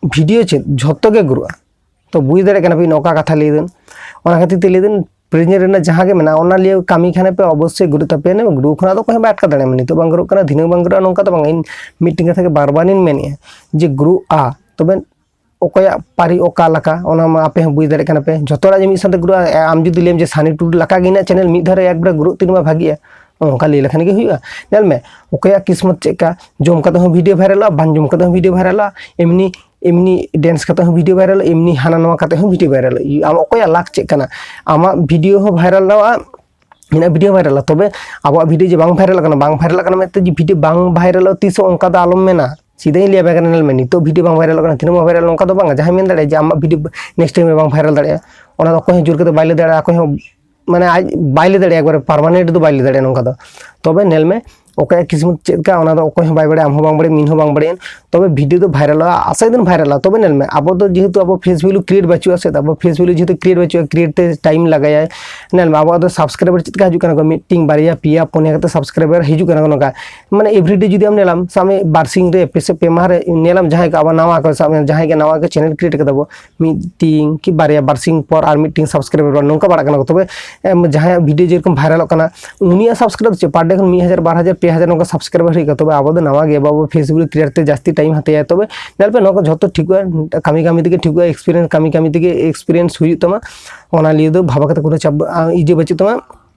ᱵᱷᱤᱰᱤᱭᱳ ᱪᱮᱫ, ᱡᱷᱚᱛᱚ ᱜᱮ ᱜᱨᱳᱜᱼᱟ᱾ ᱛᱚ ᱵᱩᱡᱽ ᱫᱟᱲᱮᱭᱟᱜ ᱠᱟᱱᱟ ᱯᱮ ᱱᱚᱝᱠᱟ ᱠᱟᱛᱷᱟ ᱞᱟᱹᱭ ᱫᱟᱹᱧ᱾ ᱚᱱᱟ ᱠᱷᱟᱹᱛᱤᱨ ᱛᱮ ᱞᱟᱹᱭ ᱫᱟᱹᱧ, ᱯᱨᱮᱡᱮᱱᱴ ᱨᱮᱱᱟᱜ ᱡᱟᱦᱟᱸ ᱜᱮ ᱢᱮᱱᱟᱜᱼᱟ, ᱚᱱᱟ ᱞᱤᱭᱮ ᱠᱟᱹᱢᱤ ᱠᱷᱟᱱ ᱯᱮ ᱚᱵᱚᱥᱥᱳᱭ ᱜᱨᱳᱜ ᱛᱟᱯᱮᱭᱟ᱾ ᱜᱨᱳᱜ ᱠᱷᱚᱱᱟᱜ ᱫᱚ ᱚᱠᱚᱭ ᱦᱚᱸ ᱵᱟᱭ ᱟᱴᱠᱟᱣ ᱫᱟᱲᱮᱭᱟᱢᱟ᱾ ᱱᱤᱛᱚᱜ ᱵᱟᱝ ᱜᱨᱳᱜ ᱠᱟᱱᱟ, ᱫᱷᱤᱱᱟᱹᱝ ᱵᱟᱝ ᱜᱨᱳᱜᱼᱟ, ᱱᱚᱝᱠᱟ ᱫᱚ ᱵᱟᱝ᱾ ᱤᱧ ᱢᱤᱫᱴᱮᱱ ᱠᱟᱛᱷᱟ ᱜᱮ ᱵᱟᱨ ᱵᱟᱨ ᱤᱧ ᱢᱮᱱᱮᱫᱼᱟ ᱡᱮ ᱜᱨᱳᱜᱼᱟ, ᱛᱚᱵᱮ ᱚᱠᱚᱭᱟᱜ ᱯᱟᱹᱨᱤ ᱚᱠᱟ ᱞᱮᱠᱟ, ᱚᱱᱟ ᱢᱟ ᱟᱯᱮ ᱦᱚᱸ ᱵᱩᱡᱽ ᱫᱟᱲᱮᱭᱟᱜ ᱠᱟᱱᱟ ᱯᱮ᱾ ᱡᱚᱛᱚ ᱦᱚᱲᱟᱜ ᱡᱮ ᱢᱤᱫ ᱥᱟᱶᱛᱮ ᱜᱨᱳᱜᱼᱟ, ᱟᱢ ᱡᱩᱫᱤ ᱞᱟᱹᱭᱟᱢ ᱡᱮ ᱥᱟᱱᱤ ᱴᱩᱰᱩ ᱞᱮᱠᱟ ᱜᱮ ᱤᱧᱟᱹᱜ ᱪᱮᱱᱮᱞ ᱢᱤᱫ ᱫᱷᱟᱣ ᱨᱮ ᱮᱠᱵᱟᱨᱮ ᱜᱨᱳᱜ ᱛᱤᱧ ᱢᱟ ᱵᱷᱟᱜᱤᱜᱼᱟ, ᱚᱱᱠᱟ ᱞᱟᱹᱭ ᱞᱮᱠᱷᱟᱱ ᱜᱮ ᱦᱩᱭᱩᱜᱼᱟ᱾ ᱧᱮᱞ ᱢᱮ, ᱚᱠᱚᱭᱟᱜ ᱠᱤᱥᱢᱚᱛ ᱪᱮᱫ ᱞᱮᱠᱟ, ᱡᱚᱢ ᱠᱟᱛᱮ ᱦᱚᱸ ᱵᱷᱤᱰᱤᱭᱳ ᱵᱷᱟᱭᱨᱟᱞᱚᱜᱼᱟ, ᱵᱟᱝ ᱡᱚᱢ ᱠᱟᱛᱮ ᱦᱚᱸ ᱵᱷᱤᱰᱤᱭᱳ ᱵᱷᱟᱭᱨᱟᱞᱚᱜᱼᱟ, ᱮᱢᱱᱤ, ᱮᱢᱱᱤ ᱰᱮᱱᱥ ᱠᱟᱛᱮ ᱦᱚᱸ ᱵᱷᱤᱰᱤᱭᱳ ᱵᱷᱟᱭᱨᱟᱞᱚᱜᱼᱟ, ᱮᱢᱱᱤ ᱦᱟᱱᱟ ᱱᱚᱣᱟ ᱠᱟᱛᱮ ᱦᱚᱸ ᱵᱷᱤᱰᱤᱭᱳ ᱵᱷᱟᱭᱨᱟᱞᱚᱜᱼᱟ᱾ ᱟᱢ ᱚᱠᱚᱭᱟᱜ ᱞᱟᱠ ᱪᱮᱫ ᱠᱟᱱᱟ, ᱟᱢᱟᱜ ᱵᱷᱤᱰᱤᱭᱳ ᱦᱚᱸ ᱵᱷᱟᱭᱨᱟᱞᱚᱜᱼᱟ, ᱤᱧᱟᱹᱜ ᱵᱷᱤᱰᱤᱭᱳ ᱵᱷᱟᱭᱨᱟᱞᱚᱜᱼᱟ᱾ ᱛᱚᱵᱮ ᱟᱵᱚᱣᱟᱜ ᱵᱷᱤᱰᱤᱭᱳ ᱡᱮ ᱵᱟᱝ ᱵᱷᱟᱭᱨᱟᱞᱚᱜ ᱠᱟᱱᱟ, ᱵᱟᱝ ᱵᱷᱟᱭᱨᱟᱞᱚᱜ ᱠᱟᱱᱟ ᱢᱮᱱᱛᱮ ᱡᱮ ᱵᱷᱤᱰᱤᱭᱳ ᱵᱟᱝ ᱵᱷᱟᱭᱨᱟᱞᱚᱜᱼᱟ, ᱛᱤᱥ ᱦᱚᱸ ᱚᱱᱠᱟ ᱫᱚ ᱟᱞᱚᱢ ᱢᱮᱱᱟ᱾ ᱪᱮᱫᱟᱜ ᱤᱧ ᱞᱟᱹᱭ ᱟᱯᱮ ᱠᱟᱱᱟ, ᱧᱮᱞ ᱢᱮ, ᱱᱤᱛᱚᱜ ᱵᱷᱤᱰᱤᱭᱳ ᱵᱟᱝ ᱵᱷᱟᱭᱨᱟᱞᱚᱜ ᱠᱟᱱᱟ, ᱛᱤᱱᱟᱹᱜ ᱵᱟᱝ ᱵᱷᱟᱭᱨᱟᱞ, ᱱᱚᱝᱠᱟ ᱫᱚ ᱵᱟᱝᱟ᱾ ᱡᱟᱦᱟᱸᱭ ᱢᱮᱱ ᱫᱟᱲᱮᱭᱟᱜᱼᱟ ᱡᱮ ᱟᱢᱟᱜ ᱵᱷᱤᱰᱤᱭᱳ ᱱᱮᱠᱥᱴ ᱴᱟᱭᱤᱢ ᱨᱮ ᱵᱟᱝ ᱵᱷᱟᱭᱨᱟᱞ ᱫᱟᱲᱮᱭᱟᱜᱼᱟ, ᱚᱱᱟ ᱫᱚ ᱚᱠᱚᱭ ᱦᱚᱸ ᱡᱳᱨ ᱠᱟᱛᱮ ᱵᱟᱭ ᱞᱟᱹᱭ ᱫᱟᱲᱮᱭᱟᱜᱼᱟ, ᱚᱠᱚᱭ ᱦᱚᱸ, ᱢᱟᱱᱮ, ᱟᱡ ᱵᱟᱭ ᱞᱟᱹᱭ ᱫᱟᱲᱮᱭᱟᱜᱼᱟ, ᱮᱠᱵᱟᱨᱮ ᱯᱟᱨᱢᱟᱱᱮᱱᱴ ᱫᱚ ᱵᱟᱭ ᱞᱟᱹᱭ ᱫᱟᱲᱮᱭᱟᱜᱼᱟ ᱱᱚᱝᱠᱟ ᱫᱚ᱾ ᱛᱚᱵᱮ ᱧᱮᱞ ᱢᱮ, ᱚᱠᱚᱭᱟᱜ ᱠᱤᱥᱢᱚᱛ ᱪᱮᱫ ᱞᱮᱠᱟ, ᱚᱱᱟ ᱫᱚ ᱚᱠᱚᱭ ᱦᱚᱸ ᱵᱟᱭ ᱵᱟᱲᱟᱭᱟ, ᱟᱢ ᱦᱚᱸ ᱵᱟᱝ ᱵᱟᱲᱟᱭᱟ, ᱤᱧ ᱦᱚᱸ ᱵᱟᱝ ᱵᱟᱲᱟᱭᱟ᱾ ᱛᱚᱵᱮ ᱵᱷᱤᱰᱤᱭᱳ ᱫᱚ ᱵᱷᱟᱭᱨᱟᱞᱚᱜᱼᱟ, ᱟᱥᱟᱭ ᱫᱤᱱ ᱵᱷᱟᱭᱨᱟᱞᱚᱜᱼᱟ᱾ ᱛᱚᱵᱮ ᱧᱮᱞ ᱢᱮ, ᱟᱵᱚ ᱫᱚ ᱡᱮᱦᱮᱛᱩ ᱟᱵᱚ ᱯᱷᱮᱥ ᱵᱷᱮᱞᱩ ᱠᱨᱤᱭᱮᱴ ᱵᱟᱹᱪᱩᱜᱼᱟ ᱥᱮ, ᱟᱵᱚ ᱯᱷᱮᱥ ᱵᱷᱮᱞᱩ ᱡᱮᱦᱮᱛᱩ ᱠᱨᱤᱭᱮᱴ ᱵᱟᱹᱪᱩᱜᱼᱟ, ᱠᱨᱤᱭᱮᱴ ᱛᱮ ᱴᱟᱭᱤᱢ ᱞᱟᱜᱟᱭᱟᱭ᱾ ᱧᱮᱞ ᱢᱮ, ᱟᱵᱚᱣᱟᱜ ᱫᱚ ᱥᱟᱵᱥᱠᱨᱟᱭᱵᱟᱨ ᱪᱮᱫ ᱞᱮᱠᱟ ᱦᱤᱡᱩᱜ ᱠᱟᱱᱟ ᱠᱚ, ᱢᱤᱫᱴᱤᱝ, ᱵᱟᱨᱭᱟ, ᱯᱮᱭᱟ, ᱯᱩᱱᱭᱟ ᱠᱟᱛᱮ ᱥᱟᱵᱥᱠᱨᱟᱭᱵᱟᱨ ᱦᱤᱡᱩᱜ ᱠᱟᱱᱟ ᱠᱚ ᱱᱚᱝᱠᱟ᱾ ᱢᱟᱱᱮ ᱮᱵᱷᱨᱤᱰᱮ ᱡᱩᱫᱤ ᱟᱢ ᱧᱮᱞᱟᱢ, ᱥᱟᱵ ᱢᱮ ᱵᱟᱨᱥᱤᱧ ᱨᱮ, ᱯᱮ ᱥᱮ ᱯᱮ ᱢᱟᱦᱟ ᱨᱮ ᱧᱮᱞᱟᱢ, ᱡᱟᱦᱟᱸᱭ ᱠᱚ ᱟᱵᱚ ᱱᱟᱣᱟ ᱠᱚ, ᱥᱟᱵ ᱢᱮ ᱡᱟᱦᱟᱸᱭ ᱜᱮ ᱱᱟᱣᱟ ᱠᱚ ᱪᱮᱱᱮᱞ ᱠᱨᱤᱭᱮᱴ ᱠᱟᱫᱟ ᱵᱚ, ᱢᱤᱫᱴᱤᱝ ᱠᱤ ᱵᱟᱨᱭᱟ, ᱵᱟᱨᱥᱤᱧ ᱯᱚᱨ ᱟᱨ ᱢᱤᱫᱴᱤᱝ ᱥᱟᱵᱥᱠᱨᱟᱭᱵᱟᱨ ᱱᱚᱝᱠᱟ ᱵᱟᱲᱟᱜ ᱠᱟᱱᱟ ᱠᱚ᱾ ᱛᱚᱵᱮ ᱮᱢ, ᱡᱟᱦᱟᱸᱭᱟᱜ ᱵᱷᱤᱰᱤᱭᱳ ᱡᱮᱨᱚᱠᱚᱢ ᱵᱷᱟᱭᱨᱟᱞᱚᱜ ᱠᱟᱱᱟ, ᱩᱱᱤᱭᱟᱜ ᱥᱟᱵᱥᱠᱨᱟᱭᱵᱟᱨ ᱪᱮᱫ per day ᱠᱷᱚᱱ ᱢᱤᱫ ᱦᱟᱡᱟᱨ, ᱵᱟᱨ ᱦᱟᱡᱟᱨ, ᱯᱮ ᱦᱟᱡᱟᱨ ᱱᱚᱝᱠᱟ ᱥᱟᱵᱥᱠᱨᱟᱭᱵᱟᱨ ᱦᱩᱭᱩᱜ ᱠᱟᱱᱟ᱾ ᱛᱚᱵᱮ ᱟᱵᱚ ᱫᱚ ᱱᱟᱣᱟ ᱜᱮ, ᱵᱟᱵᱚ ᱯᱷᱮᱥ ᱵᱷᱮᱞᱩ ᱠᱨᱤᱭᱮᱴ ᱛᱮ ᱡᱟᱹᱥᱛᱤ ᱴᱟᱭᱤᱢ ᱦᱟᱛᱟᱭᱟ᱾ ᱛᱚᱵᱮ ᱧᱮᱞ ᱯᱮ, ᱱᱚᱣᱟ ᱠᱚ ᱡᱷᱚᱛᱚ ᱴᱷᱤᱠᱚᱜᱼᱟ, ᱠᱟᱹᱢᱤ ᱠᱟᱹᱢᱤ ᱛᱮᱜᱮ ᱴᱷᱤᱠᱚᱜᱼᱟ, ᱮᱠᱥᱯᱤᱨᱤᱭᱮᱱᱥ ᱠᱟᱹᱢᱤ ᱠᱟᱹᱢᱤ ᱛᱮᱜᱮ ᱮᱠᱥᱯᱤᱨᱤᱭᱮᱱᱥ ᱦᱩᱭᱩᱜ ᱛᱟᱢᱟ᱾ ᱚᱱᱟ ᱞᱤᱭᱮ ᱫᱚ ᱵᱷᱟᱵᱟ ᱠᱟᱛᱮ ᱠᱳᱱᱳ ᱪᱟᱯ, ᱟ, ᱤᱭᱟᱹ ᱵᱟᱹᱪᱩᱜ ᱛᱟᱢᱟ᱾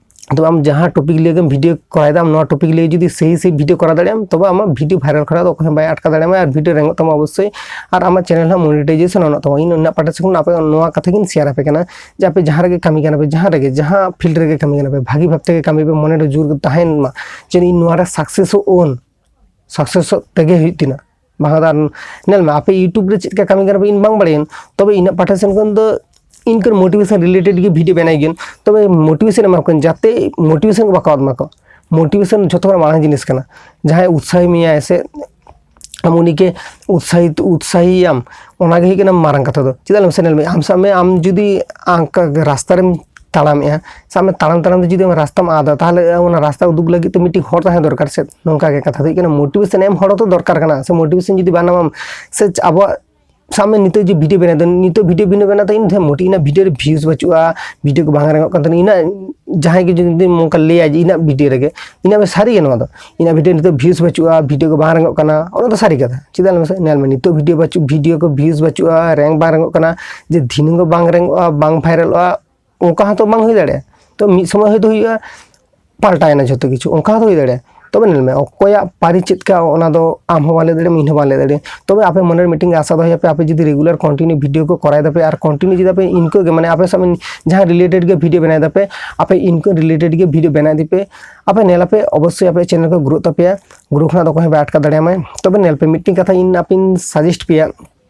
ᱛᱚᱵᱮ ᱟᱢ ᱡᱟᱦᱟᱸ ᱴᱚᱯᱤᱠ ᱞᱤᱭᱮ ᱜᱮᱢ ᱵᱷᱤᱰᱤᱭᱳ ᱠᱚᱨᱟᱣᱮᱫᱟ, ᱟᱢ ᱱᱚᱣᱟ ᱴᱚᱯᱤᱠ ᱞᱤᱭᱮ ᱡᱩᱫᱤ ᱥᱮᱭ ᱥᱮᱭ ᱵᱷᱤᱰᱤᱭᱳ ᱠᱚᱨᱟᱣ ᱫᱟᱲᱮᱭᱟᱜ ᱟᱢ, ᱛᱚᱵᱮ ᱟᱢᱟᱜ ᱵᱷᱤᱰᱤᱭᱳ ᱵᱷᱟᱭᱨᱟᱞ ᱠᱷᱚᱱᱟᱜ ᱫᱚ ᱚᱠᱚᱭ ᱦᱚᱸ ᱵᱟᱭ ᱟᱴᱠᱟᱣ ᱫᱟᱲᱮᱭᱟᱢᱟ ᱟᱨ ᱵᱷᱤᱰᱤᱭᱳ ᱨᱮᱝᱚᱜ ᱛᱟᱢᱟ ᱚᱵᱚᱥᱥᱳᱭ᱾ ᱟᱨ ᱟᱢᱟᱜ ᱪᱮᱱᱮᱞ ᱦᱚᱸ ᱢᱚᱱᱤᱴᱟᱭᱡᱮᱥᱚᱱ ᱜᱟᱱᱚᱜ ᱛᱟᱢᱟ᱾ ᱤᱧ ᱤᱧᱟᱹᱜ ᱯᱟᱦᱴᱟ ᱥᱮᱫ ᱠᱷᱚᱱ ᱟᱯᱮ ᱱᱚᱣᱟ ᱠᱟᱛᱷᱟ ᱜᱤᱧ ᱥᱮᱭᱟᱨ ᱟᱯᱮ ᱠᱟᱱᱟ ᱡᱮ ᱟᱯᱮ ᱡᱟᱦᱟᱸ ᱨᱮᱜᱮ ᱠᱟᱹᱢᱤ ᱠᱟᱱᱟ ᱯᱮ, ᱡᱟᱦᱟᱸ ᱨᱮᱜᱮ, ᱡᱟᱦᱟᱸ ᱯᱷᱤᱞᱰ ᱨᱮᱜᱮ ᱠᱟᱹᱢᱤ ᱠᱟᱱᱟ ᱯᱮ, ᱵᱷᱟᱹᱜᱤ ᱵᱷᱟᱵᱽ ᱛᱮᱜᱮ ᱠᱟᱹᱢᱤ ᱯᱮ, ᱢᱚᱱᱮ ᱨᱮ ᱡᱳᱨ ᱛᱟᱦᱮᱱ ᱢᱟ ᱡᱮ ᱤᱧ ᱱᱚᱣᱟ ᱨᱮ ᱥᱟᱠᱥᱮᱥᱚᱜ ᱟᱹᱧ, ᱥᱟᱠᱥᱮᱥᱚᱜ ᱛᱮᱜᱮ ᱦᱩᱭᱩᱜ ᱛᱤᱧᱟᱹ᱾ ᱵᱟᱝ ᱫᱚ ᱟᱨ ᱧᱮᱞ ᱢᱮ, ᱟᱯᱮ YouTube ᱨᱮ ᱪᱮᱫ ᱞᱮᱠᱟ ᱠᱟᱹᱢᱤ ᱠᱟᱱᱟ ᱯᱮ ᱤᱧ ᱵᱟᱝ ᱵᱟᱲᱟᱭᱟᱹᱧ, ᱛᱚᱵᱮ ᱤᱧᱟᱹᱜ ᱯᱟᱦᱴᱟ ᱥᱮᱱ ᱠᱷᱚᱱ ᱫᱚ ᱤᱱᱠᱟᱹ ᱢᱳᱴᱤᱵᱷᱮᱥᱚᱱ ᱨᱤᱞᱮᱴᱮᱰ ᱜᱮ ᱵᱷᱤᱰᱤᱭᱳ ᱵᱮᱱᱟᱣ ᱜᱤᱭᱟᱹᱧ᱾ ᱛᱚᱵᱮ ᱢᱳᱴᱤᱵᱷᱮᱥᱚᱱ ᱮᱢᱟ ᱠᱚᱣᱟᱧ, ᱡᱟᱛᱮ ᱢᱳᱴᱤᱵᱷᱮᱥᱚᱱ ᱠᱚ ᱵᱟᱠᱚ ᱟᱫ ᱢᱟᱠᱚ᱾ ᱢᱳᱴᱤᱵᱷᱮᱥᱚᱱ ᱡᱷᱚᱛᱚ ᱠᱷᱚᱱᱟᱜ ᱢᱟᱨᱟᱝ ᱡᱤᱱᱤᱥ ᱠᱟᱱᱟ᱾ ᱡᱟᱦᱟᱸᱭ ᱩᱛᱥᱟᱦᱤ ᱢᱮᱭᱟᱭ ᱥᱮ ᱟᱢ ᱩᱱᱤᱜᱮ ᱩᱛᱥᱟᱦᱤᱛ, ᱩᱛᱥᱟᱦᱤᱭᱟᱢ, ᱚᱱᱟᱜᱮ ᱦᱩᱭᱩᱜ ᱠᱟᱱᱟ ᱢᱟᱨᱟᱝ ᱠᱟᱛᱷᱟ ᱫᱚ᱾ ᱪᱮᱫᱟᱜ ᱞᱟᱹᱭ ᱢᱮᱥᱮ, ᱧᱮᱞ ᱢᱮ, ᱟᱢ ᱥᱟᱵ ᱢᱮ, ᱟᱢ ᱡᱩᱫᱤ ᱚᱱᱠᱟ ᱨᱟᱥᱛᱟ ᱨᱮᱢ ᱛᱟᱲᱟᱢᱮᱜᱼᱟ, ᱥᱟᱵ ᱢᱮ, ᱛᱟᱲᱟᱢ ᱛᱟᱲᱟᱢ ᱛᱮ ᱡᱩᱫᱤ ᱟᱢ ᱨᱟᱥᱛᱟᱢ ᱟᱫᱟ, ᱛᱟᱦᱚᱞᱮ ᱚᱱᱟ ᱨᱟᱥᱛᱟ ᱩᱫᱩᱜ ᱞᱟᱹᱜᱤᱫ ᱛᱮ ᱢᱤᱫᱴᱤᱡ ᱦᱚᱲ ᱛᱟᱦᱮᱸ ᱫᱚᱨᱠᱟᱨ ᱥᱮ᱾ ᱱᱚᱝᱠᱟ ᱜᱮ ᱠᱟᱛᱷᱟ ᱫᱚ ᱦᱩᱭᱩᱜ ᱠᱟᱱᱟ, ᱢᱳᱴᱤᱵᱷᱮᱥᱚᱱ ᱮᱢ ᱦᱚᱲ ᱦᱚᱸᱛᱚ ᱫᱚᱨᱠᱟᱨ ᱠᱟᱱᱟ ᱥᱮ᱾ ᱢᱳᱴᱤᱵᱷᱮᱥᱚᱱ ᱡᱩᱫᱤ ᱵᱟᱝ ᱧᱟᱢᱟᱢ ᱥᱮ, ᱟᱵᱚᱣᱟᱜ ᱥᱟᱵ ᱢᱮ, ᱱᱤᱛᱚᱜ ᱡᱮ ᱵᱷᱤᱰᱤᱭᱳ ᱵᱮᱱᱟᱣ ᱫᱚ, ᱱᱤᱛᱚᱜ ᱵᱷᱤᱰᱤᱭᱳ ᱵᱮᱱᱟᱣ ᱵᱮᱱᱟᱣ ᱛᱮ ᱤᱧ ᱫᱚ ᱢᱳᱴᱤ ᱤᱧᱟᱹᱜ ᱵᱷᱤᱰᱤᱭᱳ ᱨᱮ ᱵᱷᱤᱭᱩᱡᱽ ᱵᱟᱹᱪᱩᱜᱼᱟ, ᱵᱷᱤᱰᱤᱭᱳ ᱠᱚ ᱵᱟᱝ ᱨᱟᱝᱚᱜ ᱠᱟᱱ ᱛᱤᱧᱟ, ᱤᱧᱟᱹᱜ ᱡᱟᱦᱟᱸᱭ ᱜᱮ ᱡᱩᱫᱤ ᱱᱚᱝᱠᱟ ᱞᱟᱹᱭᱟ ᱡᱮ ᱤᱧᱟᱹᱜ ᱵᱷᱤᱰᱤᱭᱳ ᱨᱮᱜᱮ, ᱤᱧᱟᱹᱜ ᱥᱟᱹᱨᱤ ᱜᱮ ᱱᱚᱣᱟ ᱫᱚ, ᱤᱧᱟᱹᱜ ᱵᱷᱤᱰᱤᱭᱳ ᱱᱤᱛᱚᱜ ᱵᱷᱤᱭᱩᱡᱽ ᱵᱟᱹᱪᱩᱜᱼᱟ, ᱵᱷᱤᱰᱤᱭᱳ ᱠᱚ ᱵᱟᱝ ᱨᱟᱝᱚᱜ ᱠᱟᱱᱟ, ᱚᱱᱟ ᱫᱚ ᱥᱟᱹᱨᱤ ᱠᱟᱛᱷᱟ᱾ ᱪᱮᱫᱟᱜ ᱞᱟᱹᱭ ᱢᱮᱥᱮ, ᱧᱮᱞ ᱢᱮ, ᱱᱤᱛᱚᱜ ᱵᱷᱤᱰᱤᱭᱳ ᱵᱟᱹᱪᱩᱜ, ᱵᱷᱤᱰᱤᱭᱳ ᱠᱚ ᱵᱷᱤᱭᱩᱡᱽ ᱵᱟᱹᱪᱩᱜᱼᱟ, ᱨᱮᱝᱠ ᱵᱟᱝ ᱨᱟᱝᱚᱜ ᱠᱟᱱᱟ, ᱡᱮ ᱫᱷᱤᱱᱟᱹᱝ ᱫᱚ ᱵᱟᱝ ᱨᱟᱝᱚᱜᱼᱟ, ᱵᱟᱝ ᱵᱷᱟᱭᱨᱟᱞᱚᱜᱼᱟ, ᱚᱱᱠᱟ ᱦᱚᱸᱛᱚ ᱵᱟᱝ ᱦᱩᱭ ᱫᱟᱲᱮᱭᱟᱜᱼᱟ᱾ ᱛᱚ ᱢᱤᱫ ᱥᱚᱢᱚᱭ ᱦᱚᱭᱛᱳ ᱦᱩᱭᱩᱜᱼᱟ, ᱯᱟᱞᱴᱟᱣᱮᱱᱟ ᱡᱷᱚᱛᱚ ᱠᱤᱪᱷᱩ, ᱚᱱᱠᱟ ᱦᱚᱸᱛᱚ ᱦᱩᱭ ᱫᱟᱲᱮᱭᱟᱜᱼᱟ᱾ ᱛᱚᱵᱮ ᱧᱮᱞ ᱢᱮ, ᱚᱠᱚᱭᱟᱜ ᱯᱟᱹᱨᱤ ᱪᱮᱫ ᱠᱟ, ᱚᱱᱟ ᱫᱚ ᱟᱢ ᱦᱚᱸ ᱵᱟᱢ ᱞᱟᱹᱭ ᱫᱟᱲᱮᱭᱟᱜᱼᱟ, ᱤᱧ ᱦᱚᱸ ᱵᱟᱹᱧ ᱞᱟᱹᱭ ᱫᱟᱲᱮᱭᱟᱜᱼᱟ᱾ ᱛᱚᱵᱮ ᱟᱯᱮ ᱢᱚᱱᱮᱨᱮ ᱢᱤᱫᱴᱮᱱ ᱟᱥᱟ ᱫᱚᱦᱚᱭ ᱯᱮ, ᱟᱯᱮ ᱡᱩᱫᱤ ᱨᱮᱜᱩᱞᱟᱨ ᱠᱚᱱᱴᱤᱱᱤᱭᱩ ᱵᱷᱤᱰᱤᱭᱳ ᱠᱚ ᱠᱚᱨᱟᱣ ᱫᱟᱯᱮ ᱟᱨ ᱠᱚᱱᱴᱤᱱᱤᱭᱩ ᱡᱩᱫᱤ ᱟᱯᱮ ᱤᱱᱠᱟᱹ ᱜᱮ, ᱢᱟᱱᱮ, ᱟᱯᱮ ᱥᱟᱵ ᱢᱮ ᱡᱟᱦᱟᱸ ᱨᱤᱞᱮᱴᱮᱰ ᱜᱮ ᱵᱷᱤᱰᱤᱭᱳ ᱵᱮᱱᱟᱣ ᱫᱟᱯᱮ, ᱟᱯᱮ ᱤᱱᱠᱟᱹ ᱨᱤᱞᱮᱴᱮᱰ ᱜᱮ ᱵᱷᱤᱰᱤᱭᱳ ᱵᱮᱱᱟᱣ ᱤᱫᱤ ᱯᱮ, ᱟᱯᱮ ᱧᱮᱞ ᱟᱯᱮ ᱚᱵᱚᱥᱥᱳᱭ ᱟᱯᱮ ᱪᱮᱱᱮᱞ ᱠᱚ ᱜᱨᱳ ᱛᱟᱯᱮᱭᱟ, ᱜᱨᱳ ᱠᱷᱚᱱᱟᱜ ᱫᱚ ᱚᱠᱚᱭ ᱦᱚᱸ ᱵᱟᱭ ᱟᱴᱠᱟᱣ ᱫᱟᱲᱮᱭᱟᱢᱟᱭ᱾ ᱛᱚᱵᱮ ᱧᱮᱞ ᱯᱮ, ᱢᱤᱫᱴᱮᱱ ᱠᱟᱛᱷᱟ ᱤᱧ ᱟᱯᱮᱧ ᱥᱟᱡᱮᱥᱴ ᱯᱮᱭᱟ,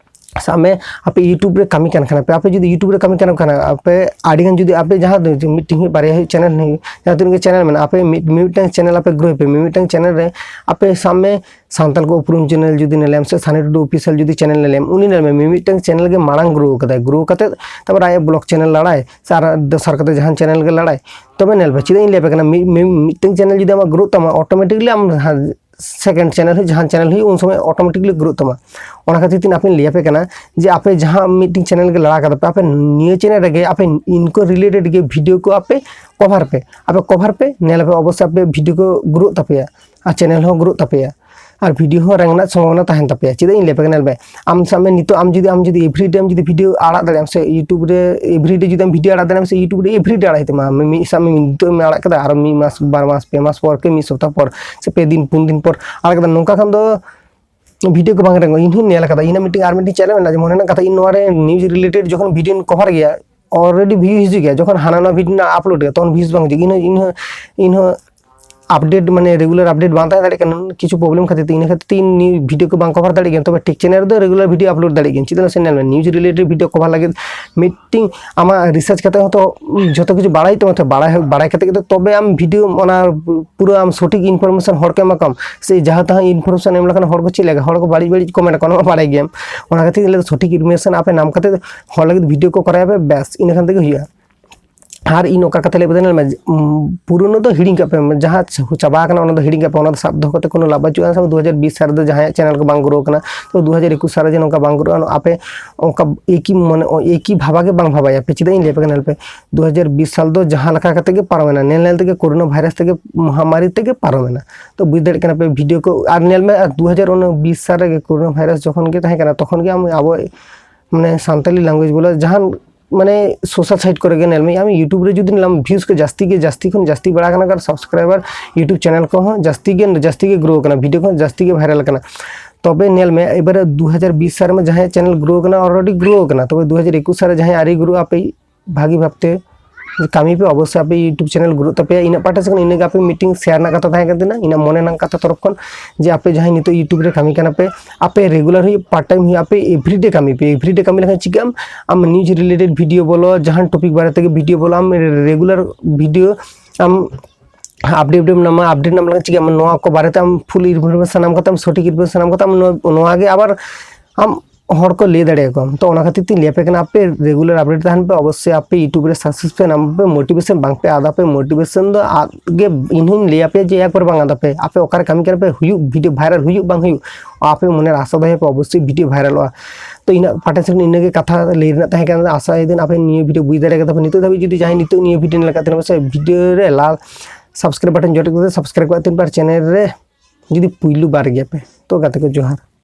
ᱥᱟᱵ ᱢᱮ, ᱟᱯᱮ YouTube ᱨᱮ ᱠᱟᱹᱢᱤ ᱠᱟᱱ ᱠᱷᱟᱱ ᱯᱮ, ᱟᱯᱮ ᱡᱩᱫᱤ YouTube ᱨᱮ ᱠᱟᱹᱢᱤ ᱠᱟᱱ ᱠᱷᱟᱱ ᱟᱯᱮ ᱟᱹᱰᱤ ᱜᱟᱱ ᱡᱩᱫᱤ ᱟᱯᱮ ᱡᱟᱦᱟᱸ ᱫᱚ ᱢᱤᱫᱴᱤᱝ ᱦᱩᱭᱩᱜ, ᱵᱟᱨᱭᱟ ᱦᱩᱭᱩᱜ, ᱪᱮᱱᱮᱞ ᱦᱩᱭᱩᱜ, ᱡᱟᱦᱟᱸ ᱛᱤᱱᱟᱹᱜ ᱜᱮ ᱪᱮᱱᱮᱞ ᱢᱮᱱᱟᱜᱼᱟ, ᱟᱯᱮ ᱢᱤᱫ, ᱢᱤᱫᱴᱟᱝ ᱪᱮᱱᱮᱞ ᱟᱯᱮ ᱜᱨᱳᱭ ᱯᱮ, ᱢᱤᱫᱴᱟᱝ ᱪᱮᱱᱮᱞ ᱨᱮ ᱟᱯᱮ ᱥᱟᱵ ᱢᱮ ᱥᱟᱱᱛᱟᱲ ᱠᱚ ᱩᱯᱨᱩᱢ ᱪᱮᱱᱮᱞ ᱡᱩᱫᱤ ᱧᱮᱞᱮᱢ ᱥᱮ ᱥᱟᱱᱤ ᱴᱩᱰᱩ ᱚᱯᱷᱤᱥᱤᱭᱟᱞ ᱡᱩᱫᱤ ᱪᱮᱱᱮᱞ ᱧᱮᱞᱮᱢ, ᱩᱱᱤ ᱧᱮᱞ ᱢᱮ ᱢᱤᱫᱴᱟᱝ ᱪᱮᱱᱮᱞ ᱜᱮ ᱢᱟᱲᱟᱝ ᱜᱨᱳ ᱠᱟᱫᱟᱭ, ᱜᱨᱳ ᱠᱟᱛᱮ ᱛᱟᱨᱯᱚᱨ ᱟᱭᱟᱜ ᱵᱞᱚᱜ ᱪᱮᱱᱮᱞ ᱞᱟᱲᱟᱭ ᱥᱮ ᱟᱨ ᱫᱚᱥᱟᱨ ᱠᱟᱛᱮ ᱡᱟᱦᱟᱱ ᱪᱮᱱᱮᱞ ᱜᱮ ᱞᱟᱲᱟᱭ᱾ ᱛᱚᱵᱮ ᱧᱮᱞ ᱯᱮ, ᱪᱮᱫᱟᱜ ᱤᱧ ᱞᱟᱹᱭ ᱟᱯᱮ ᱠᱟᱱᱟ, ᱢᱤᱫ, ᱢᱤᱫ, ᱢᱤᱫᱴᱟᱝ ᱪᱮᱱᱮᱞ ᱡᱩᱫᱤ ᱟᱢᱟᱜ ᱜᱨᱳᱜ ᱛᱟᱢᱟ, ᱚᱴᱳᱢᱮᱴᱤᱠᱞᱤ ᱟᱢ ᱡᱟᱦᱟᱸ ᱥᱮᱠᱮᱱᱰ ᱪᱮᱱᱮᱞ ᱦᱩᱭᱩᱜ, ᱡᱟᱦᱟᱱ ᱪᱮᱱᱮᱞ ᱦᱩᱭᱩᱜ, ᱩᱱ ᱥᱚᱢᱚᱭ ᱚᱴᱳᱢᱮᱴᱤᱠᱞᱤ ᱜᱨᱳᱜ ᱛᱟᱢᱟ᱾ ᱚᱱᱟ ᱠᱷᱟᱹᱛᱤᱨ ᱛᱮ ᱟᱯᱮᱧ ᱞᱟᱹᱭ ᱟᱯᱮ ᱠᱟᱱᱟ ᱡᱮ ᱟᱯᱮ ᱡᱟᱦᱟᱸ ᱢᱤᱫᱴᱤᱝ ᱪᱮᱱᱮᱞ ᱜᱮ ᱞᱟᱲᱟ ᱠᱟᱫᱟ ᱯᱮ, ᱟᱯᱮ ᱱᱤᱭᱟᱹ ᱪᱮᱱᱮᱞ ᱨᱮᱜᱮ ᱟᱯᱮ ᱤᱱᱠᱳ ᱨᱤᱞᱮᱴᱮᱰ ᱜᱮ ᱵᱷᱤᱰᱤᱭᱳ ᱠᱚ ᱟᱯᱮ ᱠᱚᱵᱷᱟᱨ ᱯᱮ, ᱟᱯᱮ ᱠᱚᱵᱷᱟᱨ ᱯᱮ, ᱧᱮᱞ ᱟᱯᱮ ᱚᱵᱚᱥᱥᱳᱭ ᱟᱯᱮ ᱵᱷᱤᱰᱤᱭᱳ ᱠᱚ ᱜᱨᱳᱜ ᱛᱟᱯᱮᱭᱟ ᱟᱨ ᱪᱮᱱᱮᱞ ᱦᱚᱸ ᱜᱨᱳᱜ ᱛᱟᱯᱮᱭᱟ ᱟᱨ ᱵᱷᱤᱰᱤᱭᱳ ᱦᱚᱸ ᱨᱮᱝ ᱨᱮᱱᱟᱜ ᱥᱚᱢᱵᱷᱚᱵᱚᱱᱟ ᱛᱟᱦᱮᱱ ᱛᱟᱯᱮᱭᱟ᱾ ᱪᱮᱫᱟᱜ ᱤᱧ ᱞᱟᱹᱭ ᱟᱯᱮ ᱠᱟᱱᱟ, ᱧᱮᱞ ᱯᱮ, ᱟᱢ ᱥᱟᱵ ᱢᱮ ᱱᱤᱛᱚᱜ ᱟᱢ ᱡᱩᱫᱤ, ᱟᱢ ᱡᱩᱫᱤ ᱮᱵᱷᱨᱤᱰᱮ ᱟᱢ ᱡᱩᱫᱤ ᱵᱷᱤᱰᱤᱭᱳ ᱟᱲᱟᱜ ᱫᱟᱲᱮᱭᱟᱜ ᱟᱢ ᱥᱮ YouTube ᱨᱮ ᱮᱵᱷᱨᱤᱰᱮ ᱡᱩᱫᱤ ᱟᱢ ᱵᱷᱤᱰᱤᱭᱳ ᱟᱲᱟᱜ ᱫᱟᱲᱮᱭᱟᱜ ᱟᱢ ᱥᱮ YouTube ᱨᱮ ᱮᱵᱷᱨᱤᱰᱮ ᱟᱲᱟᱜ ᱦᱩᱭᱩᱜ ᱛᱟᱢᱟ, ᱢᱤ-, ᱢᱤᱫ ᱥᱟᱵ ᱢᱮ ᱱᱤᱛᱚᱜ ᱮᱢ ᱟᱲᱟᱜ ᱠᱮᱫᱟ, ᱟᱨᱚ ᱢᱤᱫ ᱢᱟᱥ, ᱵᱟᱨ ᱢᱟᱥ, ᱯᱮ ᱢᱟᱥ ᱯᱚᱨ ᱠᱤ ᱢᱤᱫ ᱥᱚᱯᱛᱟᱦ ᱯᱚᱨ ᱥᱮ ᱯᱮ ᱫᱤᱱ ᱯᱩᱱ ᱫᱤᱱ ᱯᱚᱨ ᱟᱲᱟᱜ ᱠᱮᱫᱟ, ᱱᱚᱝᱠᱟ ᱠᱷᱟᱱ ᱫᱚ ᱵᱷᱤᱰᱤᱭᱳ ᱠᱚ ᱵᱟᱝ ᱨᱮᱝᱚᱜᱼᱟ᱾ ᱤᱧ ᱦᱚᱸᱧ ᱧᱮᱞ ᱟᱠᱟᱫᱟ, ᱤᱧᱟᱹᱜ ᱢᱤᱫᱴᱤᱝ ᱟᱨ ᱢᱤᱫᱴᱤᱝ ᱪᱮᱱᱮᱞ ᱢᱮᱱᱟᱜᱼᱟ, ᱡᱮᱢᱚᱱ ᱦᱮᱱᱟᱜ ᱠᱟᱛᱷᱟ, ᱤᱧ ᱱᱚᱣᱟ ᱨᱮ ᱱᱤᱭᱩᱡᱽ ᱨᱤᱞᱮᱴᱮᱰ ᱡᱚᱠᱷᱚᱱ ᱵᱷᱤᱰᱤᱭᱳᱧ ᱠᱚᱵᱷᱟᱨ ᱜᱮᱭᱟ, ᱚᱞᱨᱮᱰᱤ ᱵᱷᱤᱭᱩ ᱦᱤᱡᱩᱜ ᱜᱮᱭᱟ, ᱡᱚᱠᱷᱚᱱ ᱦᱟᱱᱟ ᱱᱚᱣᱟ ᱵᱷᱤᱰᱤᱭᱳ ᱨᱮᱱᱟᱜ ᱟᱯᱞᱳᱰ ᱜᱮᱭᱟ, ᱛᱚᱠᱷᱚᱱ ᱵᱷᱤᱭᱩᱡᱽ ᱵᱟᱝ ᱦᱤᱡᱩᱜ᱾ ᱤᱧ ᱦᱚᱸ, ᱤᱧ ᱦᱚᱸ, ᱤᱧ ᱦᱚᱸ ᱟᱯᱰᱮᱴ, ᱢᱟᱱᱮ ᱨᱮᱜᱩᱞᱟᱨ ᱟᱯᱰᱮᱴ ᱵᱟᱝ ᱛᱟᱦᱮᱸ ᱫᱟᱲᱮᱭᱟᱜ ᱠᱟᱱᱟ, ᱠᱤᱪᱷᱩ ᱯᱨᱚᱵᱞᱮᱢ ᱠᱷᱟᱹᱛᱤᱨ ᱛᱮ, ᱤᱱᱟᱹ ᱠᱷᱟᱹᱛᱤᱨ ᱛᱮ ᱤᱧ ᱱᱤᱭᱩ ᱵᱷᱤᱰᱤᱭᱳ ᱠᱚ ᱵᱟᱝ ᱠᱚᱵᱷᱟᱨ ᱫᱟᱲᱮᱭᱟᱜ ᱜᱮᱭᱟ᱾ ᱛᱚᱵᱮ ᱴᱮᱠ ᱪᱮᱱᱮᱞ ᱨᱮᱫᱚ ᱨᱮᱜᱩᱞᱟᱨ ᱵᱷᱤᱰᱤᱭᱳ ᱟᱯᱞᱳᱰ ᱫᱟᱲᱮᱭᱟᱜ ᱜᱤᱭᱟᱹᱧ᱾ ᱪᱮᱫᱟᱜ ᱥᱮ ᱧᱮᱞ ᱢᱮ, ᱱᱤᱭᱩᱡᱽ ᱨᱤᱞᱮᱴᱮᱰ ᱵᱷᱤᱰᱤᱭᱳ ᱠᱚᱵᱷᱟᱨ ᱞᱟᱹᱜᱤᱫ ᱢᱤᱫᱴᱤᱝ ᱟᱢᱟᱜ ᱨᱤᱥᱟᱨᱪ ᱠᱟᱛᱮ ᱦᱚᱸᱛᱚ ᱡᱚᱛᱚ ᱠᱤᱪᱷᱩ ᱵᱟᱲᱟᱭ ᱦᱩᱭᱩᱜ ᱛᱟᱢᱟ᱾ ᱛᱚ ᱵᱟᱲᱟᱭ, ᱵᱟᱲᱟᱭ ᱠᱟᱛᱮ ᱜᱮ ᱛᱚ ᱛᱚᱵᱮ ᱟᱢ ᱵᱷᱤᱰᱤᱭᱳ ᱚᱱᱟ ᱯᱩᱨᱟᱹ ᱟᱢ ᱥᱚᱴᱷᱤᱠ ᱤᱱᱯᱷᱚᱨᱢᱮᱥᱚᱱ ᱦᱚᱲ ᱠᱚ ᱮᱢᱟ ᱠᱚᱣᱟᱢ᱾ ᱥᱮ ᱡᱟᱦᱟᱸ ᱛᱟᱦᱟᱸ ᱤᱱᱯᱷᱚᱨᱢᱮᱥᱚᱱ ᱮᱢ ᱞᱮᱠᱷᱟᱱ ᱦᱚᱲ ᱠᱚ ᱪᱮᱫ ᱞᱮᱠᱟ, ᱦᱚᱲ ᱠᱚ ᱵᱟᱹᱲᱤᱡ ᱵᱟᱹᱲᱤᱡ ᱠᱚᱢᱮᱱᱴ ᱟᱠᱚ, ᱚᱱᱟ ᱢᱟ ᱵᱟᱲᱟᱭ ᱜᱮᱭᱟᱢ᱾ ᱚᱱᱟ ᱠᱷᱟᱹᱛᱤᱨ ᱤᱧ ᱞᱟᱹᱭ ᱮᱫᱟ, ᱥᱚᱴᱷᱤᱠ ᱤᱱᱯᱷᱚᱨᱢᱮᱥᱚᱱ ᱟᱯᱮ ᱧᱟᱢ ᱠᱟᱛᱮ ᱦᱚᱲ ᱞᱟᱹᱜᱤᱫ ᱵᱷᱤᱰᱤᱭᱳ ᱠᱚ ᱠᱚᱨᱟᱣ ᱯᱮ, ᱵᱮᱥ, ᱤᱱᱟᱹ ᱠᱷᱟᱱ ᱛᱮᱜᱮ ᱦᱩᱭᱩᱜᱼᱟ᱾ ᱟᱨ ᱤᱧ ᱚᱠᱟ ᱠᱟᱛᱷᱟ ᱞᱟᱹᱭ ᱵᱚᱫᱚᱞ ᱢᱮ, ᱩᱢ, ᱯᱩᱨᱳᱱᱳ ᱫᱚ ᱦᱤᱲᱤᱧ ᱠᱟᱜ ᱯᱮ, ᱡᱟᱦᱟᱸ ᱪᱟᱵᱟ ᱟᱠᱟᱱᱟ ᱚᱱᱟ ᱫᱚ ᱦᱤᱲᱤᱧ ᱠᱟᱜ ᱯᱮ, ᱚᱱᱟ ᱫᱚ ᱥᱟᱵ ᱫᱚᱦᱚ ᱠᱟᱛᱮ ᱠᱳᱱᱳ ᱞᱟᱵᱷ ᱵᱟᱹᱪᱩᱜᱼᱟ᱾ ᱥᱟᱵ ᱫᱩ ᱦᱟᱡᱟᱨ ᱵᱤᱥ ᱥᱟᱞ ᱨᱮᱫᱚ ᱡᱟᱦᱟᱸᱭᱟᱜ ᱪᱮᱱᱮᱞ ᱠᱚ ᱵᱟᱝ ᱜᱨᱳ ᱟᱠᱟᱱᱟ, ᱛᱚ ᱫᱩ ᱦᱟᱡᱟᱨ ᱮᱠᱩᱥ ᱥᱟᱞ ᱨᱮ ᱡᱮ ᱱᱚᱝᱠᱟ ᱵᱟᱝ ᱜᱨᱳᱜᱼᱟ, ᱟᱯᱮ ᱚᱱᱠᱟ ᱮᱠᱤ ᱢᱚᱱᱮ, ᱮᱠᱤ ᱵᱷᱟᱵᱟ ᱜᱮ ᱵᱟᱝ ᱵᱷᱟᱵᱟᱭᱟ ᱯᱮ᱾ ᱪᱮᱫᱟᱜ ᱤᱧ ᱞᱟᱹᱭ ᱟᱯᱮ ᱠᱟᱱᱟ, ᱧᱮᱞ ᱯᱮ, ᱫᱩ ᱦᱟᱡᱟᱨ ᱵᱤᱥ ᱥᱟᱞ ᱫᱚ ᱡᱟᱦᱟᱸ ᱞᱮᱠᱟ ᱠᱟᱛᱮ ᱜᱮ ᱯᱟᱨᱚᱢᱮᱱᱟ, ᱧᱮᱞ ᱧᱮᱞ ᱛᱮᱜᱮ ᱠᱳᱨᱳᱱᱟ ᱵᱷᱟᱭᱨᱟᱥ ᱛᱮᱜᱮ, ᱢᱚᱦᱟᱢᱟᱨᱤ ᱛᱮᱜᱮ ᱯᱟᱨᱚᱢᱮᱱᱟ᱾ ᱛᱚ ᱵᱩᱡᱽ ᱫᱟᱲᱮᱭᱟᱜ ᱠᱟᱱᱟ ᱯᱮ ᱵᱷᱤᱰᱤᱭᱳ ᱠᱚ, ᱟᱨ ᱧᱮᱞ ᱢᱮ, ᱟᱨ ᱫᱩ ᱦᱟᱡᱟᱨ ᱵᱤᱥ ᱥᱟᱞ ᱨᱮᱜᱮ ᱠᱳᱨᱳᱱᱟ ᱵᱷᱟᱭᱨᱟᱥ ᱡᱚᱠᱷᱚᱱ ᱜᱮ ᱛᱟᱦᱮᱸ ᱠᱟᱱᱟ, ᱛᱚᱠᱷᱚᱱ ᱜᱮ ᱟᱢ, ᱟᱵᱚ ᱢᱟᱱᱮ ᱥᱟᱱᱛᱟᱞᱤ ᱞᱮᱝᱜᱩᱭᱮᱡᱽ ᱵᱚᱞᱮ ᱡᱟᱦᱟᱱ ᱢᱟᱱᱮ ᱥᱳᱥᱟᱞ ᱥᱟᱭᱤᱴ ᱠᱚᱨᱮ ᱜᱮ ᱧᱮᱞ ᱢᱮ, ᱟᱢ YouTube ᱨᱮ ᱡᱩᱫᱤ ᱧᱮᱞᱟᱢ ᱵᱷᱤᱭᱩᱡᱽ ᱠᱚ ᱡᱟᱹᱥᱛᱤ ᱜᱮ, ᱡᱟᱹᱥᱛᱤ ᱠᱷᱚᱱ ᱡᱟᱹᱥᱛᱤ ᱵᱟᱲᱟ ᱠᱟᱱᱟ, ᱟᱨ ᱥᱟᱵᱥᱠᱨᱟᱭᱵᱟᱨ YouTube ᱪᱮᱱᱮᱞ ᱠᱚᱦᱚᱸ ᱡᱟᱹᱥᱛᱤ ᱜᱮ, ᱡᱟᱹᱥᱛᱤ ᱜᱮ ᱜᱨᱳ ᱠᱟᱱᱟ, ᱵᱷᱤᱰᱤᱭᱳ ᱠᱚᱦᱚᱸ ᱡᱟᱹᱥᱛᱤ ᱜᱮ ᱵᱷᱟᱭᱨᱟᱞ ᱠᱟᱱᱟ᱾ ᱛᱚᱵᱮ ᱧᱮᱞ ᱢᱮ, ᱮᱵᱟᱨᱮ ᱫᱩ ᱦᱟᱡᱟᱨ ᱵᱤᱥ ᱥᱟᱞ ᱨᱮᱢᱟ ᱡᱟᱦᱟᱸᱭᱟᱜ ᱪᱮᱱᱮᱞ ᱜᱨᱳ ᱠᱟᱱᱟ, ᱚᱞᱨᱮᱰᱤ ᱜᱨᱳ ᱠᱟᱱᱟ, ᱛᱚᱵᱮ ᱫᱩ ᱦᱟᱡᱟᱨ ᱮᱠᱩᱥ ᱥᱟᱞ ᱨᱮ ᱡᱟᱦᱟᱸᱭ ᱟᱹᱣᱨᱤ ᱜᱨᱳᱜᱼᱟ, ᱟᱯᱮ ᱵᱷᱟᱹᱜᱤ ᱵᱷᱟᱵᱽᱛᱮ ᱠᱟᱹᱢᱤ ᱯᱮ, ᱚᱵᱚᱥᱥᱳᱭ ᱟᱯᱮ YouTube channel ᱜᱨᱳᱜ ᱛᱟᱯᱮᱭᱟ᱾ ᱤᱧᱟᱹᱜ ᱯᱟᱦᱴᱟ ᱥᱮᱫ ᱠᱷᱚᱱ ᱤᱱᱟᱹᱜᱮ ᱟᱯᱮ ᱢᱤᱫᱴᱤᱝ share ᱨᱮᱱᱟᱜ ᱠᱟᱛᱷᱟ ᱛᱟᱦᱮᱸ ᱠᱟᱱ ᱛᱤᱧᱟᱹ, ᱤᱧᱟᱹᱜ ᱢᱚᱱᱮ ᱨᱮᱱᱟᱜ ᱠᱟᱛᱷᱟ ᱛᱚᱨᱚᱯ ᱠᱷᱚᱱ, ᱡᱮ ᱟᱯᱮ ᱡᱟᱦᱟᱸᱭ ᱱᱤᱛᱚᱜ YouTube ᱨᱮ ᱠᱟᱹᱢᱤ ᱠᱟᱱᱟ ᱯᱮ, ᱟᱯᱮ regular ᱦᱩᱭᱩᱜ, part time ᱦᱩᱭᱩᱜ, ᱟᱯᱮ everyday ᱠᱟᱹᱢᱤ ᱯᱮ᱾ Everyday ᱠᱟᱹᱢᱤ ᱞᱮᱠᱷᱟᱱ ᱪᱤᱠᱟᱹᱜ ᱟᱢ, ᱟᱢ news related video ᱵᱚᱞᱚ, ᱡᱟᱦᱟᱱ topic ᱵᱟᱨᱮ ᱛᱮᱜᱮ video ᱵᱚᱞᱚ, ᱟᱢ regular video ᱟᱢ update ᱮᱢ ᱧᱟᱢᱟ, update ᱧᱟᱢ ᱞᱮᱠᱷᱟᱱ ᱪᱤᱠᱟᱹᱜ ᱟᱢ, ᱱᱚᱣᱟ ᱠᱚ ᱵᱟᱨᱮᱛᱮ ᱟᱢ full information ᱥᱟᱱᱟᱢ ᱠᱟᱛᱮ ᱟᱢ ᱥᱚᱴᱷᱤᱠ information ᱥᱟᱱᱟᱢ ᱠᱟᱛᱮ ᱟᱢ ᱱᱚᱣᱟ, ᱱᱚᱣᱟ ᱜᱮ ᱟᱵᱟᱨ ᱟᱢ ᱦᱚᱲ ᱠᱚ ᱞᱟᱹᱭ ᱫᱟᱲᱮᱭᱟᱠᱚᱣᱟ᱾ ᱛᱚ ᱚᱱᱟ ᱠᱷᱟᱹᱛᱤᱨ ᱛᱤᱧ ᱞᱟᱹᱭ ᱟᱯᱮ ᱠᱟᱱᱟ, ᱟᱯᱮ regular update ᱛᱟᱦᱮᱱ ᱯᱮ, ᱚᱵᱚᱥᱥᱳᱭ ᱟᱯᱮ YouTube ᱨᱮ success ᱯᱮ ᱧᱟᱢ ᱯᱮ, motivation ᱵᱟᱝ ᱯᱮ ᱟᱫᱟ ᱯᱮ᱾ Motivation ᱫᱚ ᱟᱫ ᱜᱮ ᱤᱧ ᱦᱚᱧ ᱞᱟᱹᱭ ᱟᱯᱮᱭᱟ ᱡᱮ ᱮᱠᱵᱟᱨ ᱵᱟᱝ ᱟᱫᱟ ᱯᱮ, ᱟᱯᱮ ᱚᱠᱟᱨᱮ ᱠᱟᱹᱢᱤ ᱠᱟᱱᱟ ᱯᱮ, ᱦᱩᱭᱩᱜ video viral ᱦᱩᱭᱩᱜ ᱵᱟᱝ ᱦᱩᱭᱩᱜ, ᱟᱯᱮ ᱢᱚᱱᱮᱨᱮ ᱟᱥᱟ ᱫᱚᱦᱚᱭ ᱯᱮ, ᱚᱵᱚᱥᱥᱳᱭ video viralᱚᱜᱼᱟ᱾ ᱛᱚ ᱤᱧᱟᱹᱜ ᱯᱟᱦᱴᱟ ᱥᱮᱫ ᱤᱱᱟᱹᱜᱮ ᱠᱟᱛᱷᱟ ᱞᱟᱹᱭ ᱨᱮᱱᱟᱜ ᱛᱟᱦᱮᱸ ᱠᱟᱱᱟ᱾ ᱟᱥᱟᱭᱮᱫᱟᱹᱧ ᱟᱯᱮ ᱱᱤᱭᱟᱹ video ᱵᱩᱡᱽ ᱫᱟᱲᱮ ᱠᱟᱫᱟ ᱯᱮ᱾ ᱱᱤᱛᱚᱜ ᱫᱷᱟᱹᱵᱤᱡ ᱡᱩᱫᱤ ᱡᱟᱦᱟᱸᱭ ᱱᱤᱛᱚᱜ ᱱᱤᱭᱟᱹ video ᱧᱮᱞ ᱟᱠᱟᱫ ᱛᱟᱦᱮᱱᱟ ᱯᱮ ᱥᱮ, video ᱨᱮ ᱞᱟᱞ subscribe button ᱡᱚᱴᱮᱫ ᱠᱟᱛᱮ subscribe ᱠᱟᱜ ᱛᱤᱧ ᱯᱮ ᱟᱨ channel ᱨᱮ ᱡᱩᱫᱤ ᱯᱩᱭᱞᱩ ᱵᱟᱨ ᱜᱮᱭᱟ ᱯᱮ, ᱛᱚ ᱜᱟᱛᱮ ᱠᱚ ᱡᱚᱦᱟᱨ᱾